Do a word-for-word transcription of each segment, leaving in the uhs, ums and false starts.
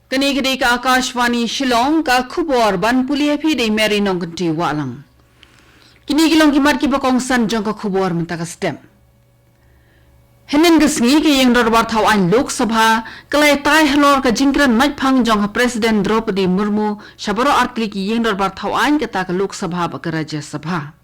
Kane ka dei ka Akashvani Shillong, ka khubor ban pule ha phi da i Mary Nongkynti Wahlang. Kine ki long ki mat kiba kongsan jong ka khubor mynta ka step. Hynnin ka sngi ka ïing dorbar thaw aiñ Lok Sabha ka la ïatai halor ka jingkren maitphang jong ka President Droupadi Murmu sha baroh artylli ki ïing dorbar thaw aiñ kata ka Lok Sabha bad ka Rajya Sabha.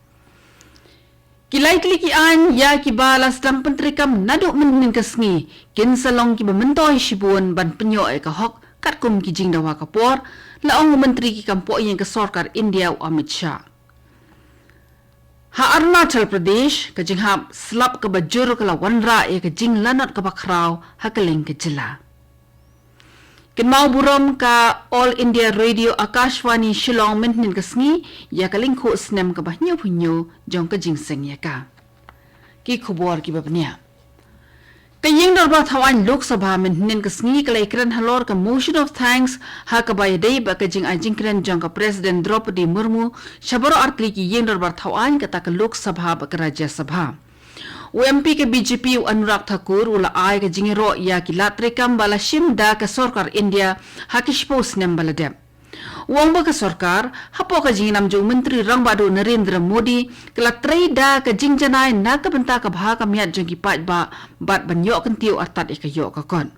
Ki lai tylli ki aiñ ïa kiba la sdang pyntreikam naduh mynhynnin ka sngi kin sa long kiba myntoi shibun ban pynïoh ïa ka hok katkum ki jingdawa ka por, la ong u Myntri ki kam pohïing ka sorkar India u Amit Shah. Ha Arunachal Pradesh, ka jinghap slap kaba jur ka la wanrah ïa ka jinglanot kaba khraw ha kylleng ka jylla. Kynmaw burom ka All India Radio Akashvani Shillong mynhynnin ka sngi ïa ka lyngkhuh snem kaba hynñiewphew hynñiew jong ka jingseng ïa ka. Ki khubor kiba bniah. Ka ïing dorbar thaw aiñ Lok Sabha mynhynnin ka sngi ka la ïakren halor ka Motion of Thanks ha kaba ïadei bad ka jingai jingkren jong ka President Droupadi Murmu sha baroh artylli ki ïing dorbar thaw aiñ kata ka Lok Sabha bad ka Rajya Sabha. U M P ka B J P u Anurag Thakur u la ai ka jingïaroh ïa ki lad treikam ba la shim da ka sorkar India ha ki shiphew snem ba la dep. U ong ba ka sorkar, hapoh ka jingïalam jong u Myntri Rangbah Duh Narendra Modi, ka la trei da ka jingjanai na ka bynta ka bha ka miat jong ki paidbah bad ban ïoh kyntiew artat ïa ka ïoh ka kot.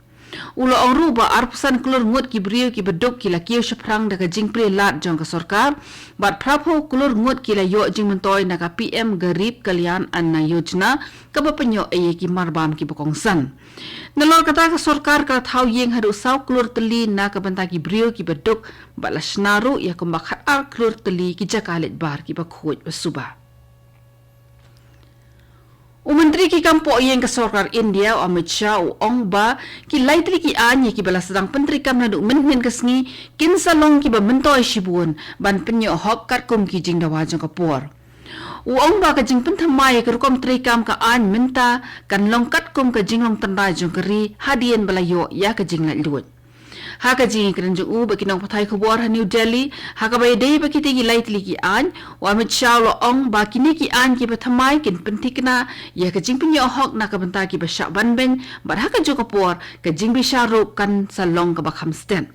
U la ong ruh ba arphew san klur ngut ki briew kiba duk ki la kiew shaphrang da ka jingplie lad jong ka sorkar, bad phraphew klur ngut ki la ïoh jingmyntoi na ka P M Garib Kalyan Anna Yojana, kaba pynïoh ïa ki marbam kiba kongsan. Nalor kata ka sorkar ka la thaw ïing haduh saw klur tylli na ka bynta ki briew kiba duk bad la shna ruh ïa kumba khatar klur tylli ki jaka leit bar kiba khuid ba suba. U Myntri ki kam pohïing ka sorkar India u Amit Shah u ong ba ki lai tylli ki aiñ ïa kiba la sdang pyntreikam naduh mynhynnin ka sngi kin sa long kiba myntoi shibun ban pynïoh hok katkum ki jingdawa jong ka por. U ong ba ka jingpynthymmai ïa ka rukom treikam ka aiñ mynta kan long katkum ka jinglong tynrai jong ka ri hadien ba la ïoh ïa ka jinglaitluid. Ha ka jingïakren jong u bad ki nongpathai khubor ha New Delhi, ha kaba ïadei bad kitei ki lai tylli ki aiñ, u Amit Shah u la ong ba kine ki aiñ kiba thymmai kin pynthikna ïa ka jingpynïoh hok na ka bynta kiba shah ban beiñ, bad ha kajuh ka por ka jingbishar ruh kan sa long kaba kham stet.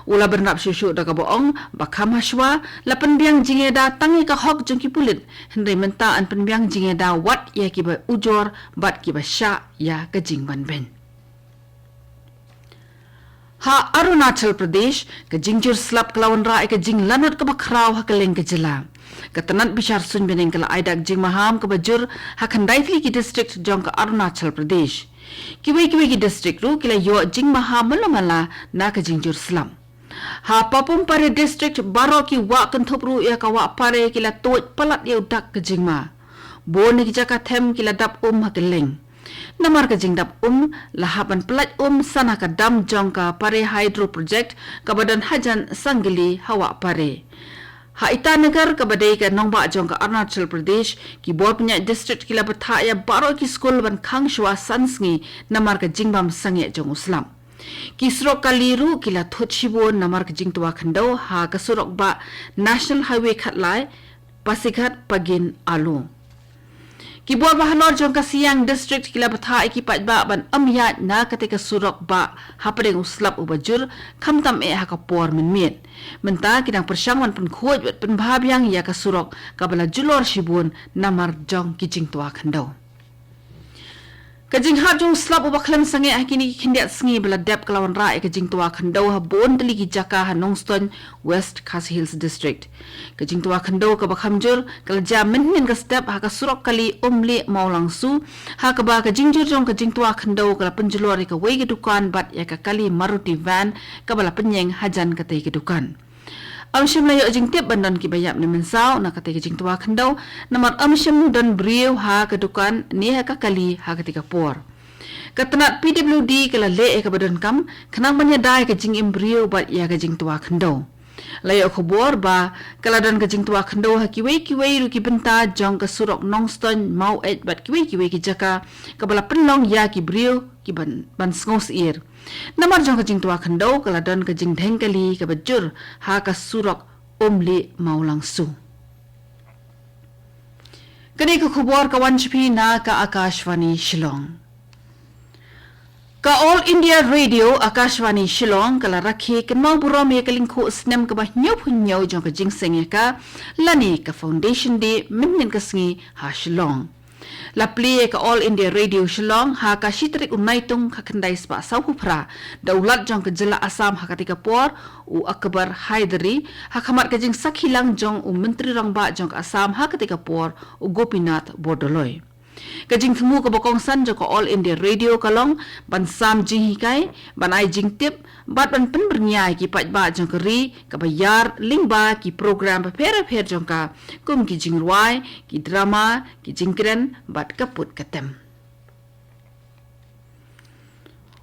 U la bynrap shuh shuh da kaba ong ba kham hashwa la pynbiang jingïada tang ïa ka hok jong ki pulit, hynrei mynta yn pynbiang jingïada wat ïa kiba ujor bad kiba shah ïa ka jingban beiñ. Ha Arunachal Pradesh, ka jingjur slap ka la wanrah ïa ka jinglanot kaba khraw ha kylleng ka jylla. Ka tnat bishar suiñbneng ka la ai dak jingmaham kaba jur ha khyndai tylli ki district jong ka Arunachal Pradesh. Kiwei kiwei ki district ruh ki la ïoh jingmaham mala mala na ka jingjur slap. Ha Papum Pare district, baroh ki wah kynthup ruh ïa ka wah Pare ki la tuid palat ïa u dak ka jingma. Bun na ki jaka them ki la dap um ha kylleng. Namar ka jingdap um, la hap ban pyllait um sa na ka dam jong ka Pare Hydro Project kaba don hajan Sangli ha wah Pare. Ha Itanagar kaba dei ka nongbah jong ka Arunachal Pradesh, ki bor pynïaid district ki la bthah ïa baroh ki skul ban khang shuwa san sngi namar ka jingbam sangeh jong u slap. Ki surok kali ruh ki la thut shibun namar ka jingtwa khyndew ha ka surok bah National Highway khatlai, Pasighat Pagin Alu. Ki bor bahalor jong ka Siang District ki la bthah ïa ki paidbah ban ym ïaid na katei ka surok bah hapdeng u slap uba jur, khamtam eh ha ka por mynmiet. Mynta ki dang pyrshang ban pynkhuid bad pynbha biang ïa ka surok kaba la julor shibun namar jong ki jingtwa khyndew. Ka jinghap jong u slap uba khlem sangeh ha kine ki khyndiat sngi ba la dep ka la wanrah ïa ka jingtwa khyndew ha bun tylli ki jaka ha Nongstoiñ, West Khasi Hills District. Ka jingtwa khyndew kaba kham jur ka la jia mynhynnin ka step ha ka surok kali Umlieh Mawlangsu, ha kaba ka jingjur jong ka jingtwa khyndew ka la pynjulor ïa kawei ka dukan bad ïa ka kali Maruti van kaba la pynïeng hajan katei ka dukan. Ym shym la ïoh jingtip ban don kiba ïap ne mynsaw na katei ka jingtwa khyndew, namar ym shym don briew ha ka dukan ne ha ka kali ha katei ka por. Ka tnat P W D ka la leh ïa kaba donkam khnang ban ïada ïa ka jingim briew bad ïa ka jingtwa khyndew. La ïoh khubor ba ka la don ka jingtwa khyndew ha kiwei kiwei ruh ki bynta jong ka surok Nongstoiñ, Maweit bad kiwei kiwei ki jaka kaba la pynlong ïa ki briew ki ban, ban sngewsyier. Namar jong ka jingtwa khyndew ka la don ka jingdheng kali kaba jur ha ka surok Umlieh Mawlangsu. Kane ka khubor ka wan sha phi na ka Akashvani Shillong. Ka All India Radio, Akashvani Shillong, ka la rakhe kynmaw burom ïa ka lyngkhuh snem kaba hynñiewphew hynñiew jong ka jingseng ïa ka, lane ka Foundation Day, mynhynnin ka sngi ha Shillong. La plie ïa ka All India Radio Shillong ha ka shi tarik u Naitung ka khyndai spah sawphew phra da u Lat jong ka jylla Assam ha katei ka por, u Akbar Hydari, ha khmat ka jingsakhi lang jong u Myntri Rangbah jong ka Assam ha katei ka por, u Gopinath Bordoloi. Ka jingthmu kaba kongsan jong ka All India Radio ka long ban sam jinghikai, ban ai jingtip, bad ban pynbyrngia ïa ki paidbah jong ka ri kaba ïar lyngba ki program bapher bapher jong ka, kum ki jingrwai, ki drama, ki jingkren, bad ka put ka tem.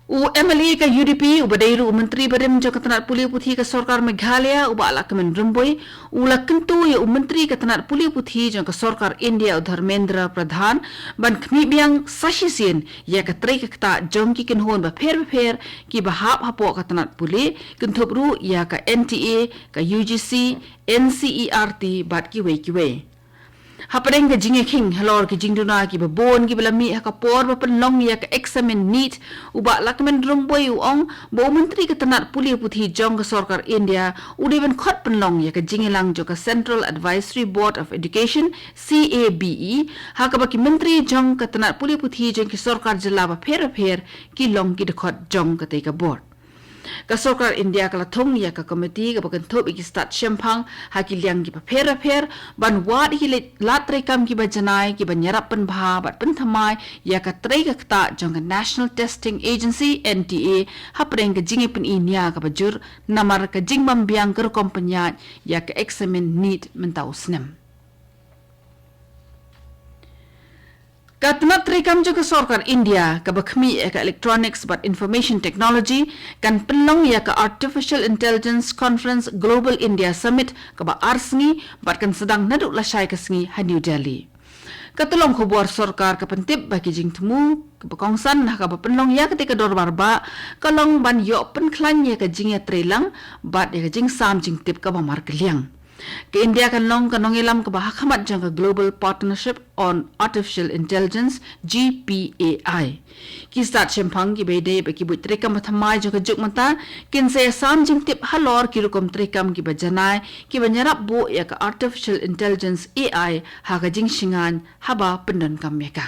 U M L A ka U D P, uba dei ruh u Myntri barim jong ka tnat pule puthi ka Sorkar Meghalaya, u Bah Lahkmen Rymbui, u la kyntu ïa u Myntri ka tnat pule puthi jong ka Sorkar India, u Dharmendra Pradhan, ban khmih biang sa shisien ïa ka trei ka ktah jong ki kynhun bapher bapher kiba hap hapoh ka tnat pule, kynthup ruh ïa ka N T A, ka U G C, N C E R T, bad kiwei kiwei. Hapdeng ka jingïakhing halor ki jingduna kiba bun kiba la mih ha ka por ba pynlong ïa ka eksamin NEET, u Bah Lahkmen Rymbui u ong ba u Myntri ka tnat pule puthi jong ka Sorkar India u dei ban khot pynlong ïa ka jingïalang jong ka Central Advisory Board of Education, C A B E, ha kaba ki myntri jong ka tnat pule puthi jong ki sorkar jylla bapher bapher ki long ki dkhot jong katei ka board. Ka Sorkar India ka la thung ïa ka komiti kaba kynthup ïa ki stad shemphang ha ki liang kiba pher bapher, ban wad ïa ki lad treikam kiba janai, kiban ïarap pynbha bad pynthymmai ïa ka trei ka ktah jong ka National Testing Agency, N T A, hapdeng ka jingïapyni nia kaba jur namar ka jingbym biang ka rukom pynïaid ïa ka eksamin NEET mynta u snem. Ka tnat treikam jong ka Sorkar India kaba khmih ïa ka Electronics bad Information Technology kan pynlong ïa ka Artificial Intelligence Conference Global India Summit kaba ar sngi bad kan sdang naduh lashai ka sngi ha New Delhi. Ka tyllong khubor sorkar ka pyntip ba ki jingthmu kaba kongsan ha kaba pynlong ïa katei ka dorbar bah ka long ban ïoh pynkhlaiñ ïa ka jingïatreilang bad ïa ka jingsam jingtip kaba markylliang. Ka India kan long ka nongïalam kaba ha khmat jong ka Global Partnership on Artificial Intelligence, G P A I. Ki stad shemphang kiba ïadei bad ki buit treikam bathymmai jong ka juk mynta kin sa ïasam jingtip halor ki rukom treikam kiba janai kiban ïarap buh ïa ka Artificial Intelligence, A I, ha ka jingshngaiñ haba pyndonkam ïa ka.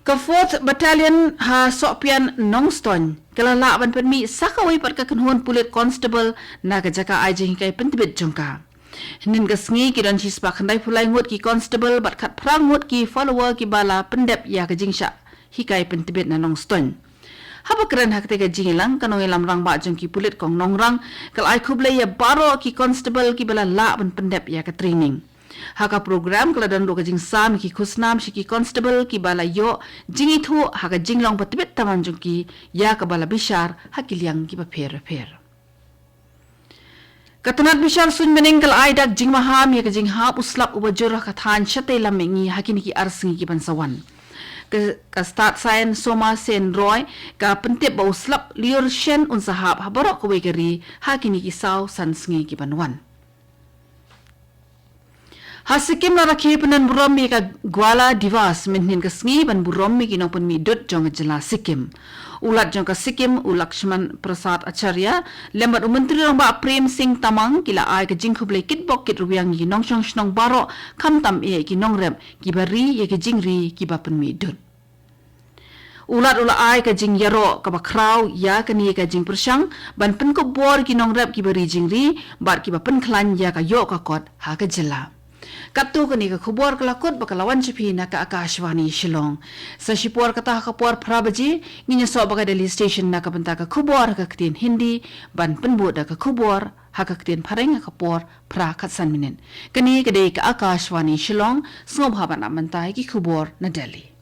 Ka Fourth Battalion ha Sohpian Nongstoiñ ka la lah ban pynmih sa kawei pat ka kynhun pulit constable na ka jaka ai jinghikai pyntbit jong ka. Hynnin ka sngi ki don shispah khyndaiphew lai ngut ki constable bad khatphra ngut ki follower kiba la pyndep ïa ka jingshah hikai pyntbit na Nongstoiñ. Haba kren ha katei ka jingïalang, ka nongïalam rangbah jong ki pulit Kong Nongrang ka la ai khublei ïa baroh ki constable kiba la lah ban pyndep ïa ka training. Ha ka program ka la don ruh ka jingsam ïa ki khusnam sha ki constable kiba la ïoh jingithuh ha ka jinglong ba tbit tamam jong ki ïa kaba la bishar ha ki liang kiba pher pher. Ka tnat bishar suiñ bneng ka la ai dak jingmaham ïa ka jinghap u slap uba jur ha ka thaiñ Shatei Lammihngi ha kine ki ar sngi kiban sa wan. Ka, ka Stad Saian Soma Sen Roy ka pyntip ba u slap lyiur shen un sa hap ha baroh kawei ka ri ha kine ki saw san sngi kiban wan. Ha Sikkim la rakhe pyndonburom ïa ka Gwala Diwas mynhynnin ka sngi ban burom ïa ki nongpynmih dud jong ka jylla Sikkim. U Lat jong ka Sikkim, u Lakshman Prasad Acharya, lem bad u Myntri Rangbah Prem Singh Tamang ki la ai ka jingkhublei kitbok kitrwiang ïa ki nongshong shnong baroh, khamtam eh ïa ki nongrep kiba ri ïa ki jingri kiba pynmih dud. U Lat u la ai ka jingïaroh kaba khraw ïa kane ka jingpyrshang ban pynkup bor ki nongrep kiba ri jingri bad kiba pynkhlaiñ ïa ka ïoh ka kot ha ka jylla. Katto kane ka khubor ka la kut ba ka la wan sha phi na ka Akashvani Shillong. Sa shipor kata ha ka por phra baje ngin ïasoh bad ka Delhi Station na ka bynta ka khubor ha ka ktien Hindi, ban pynbud da ka khubor ha ka ktien Phareng ha ka por phra khatsan minit. Kane ka dei ka Akashvani Shillong, sngewbha ban ap mynta ïa ki khubor na Delhi.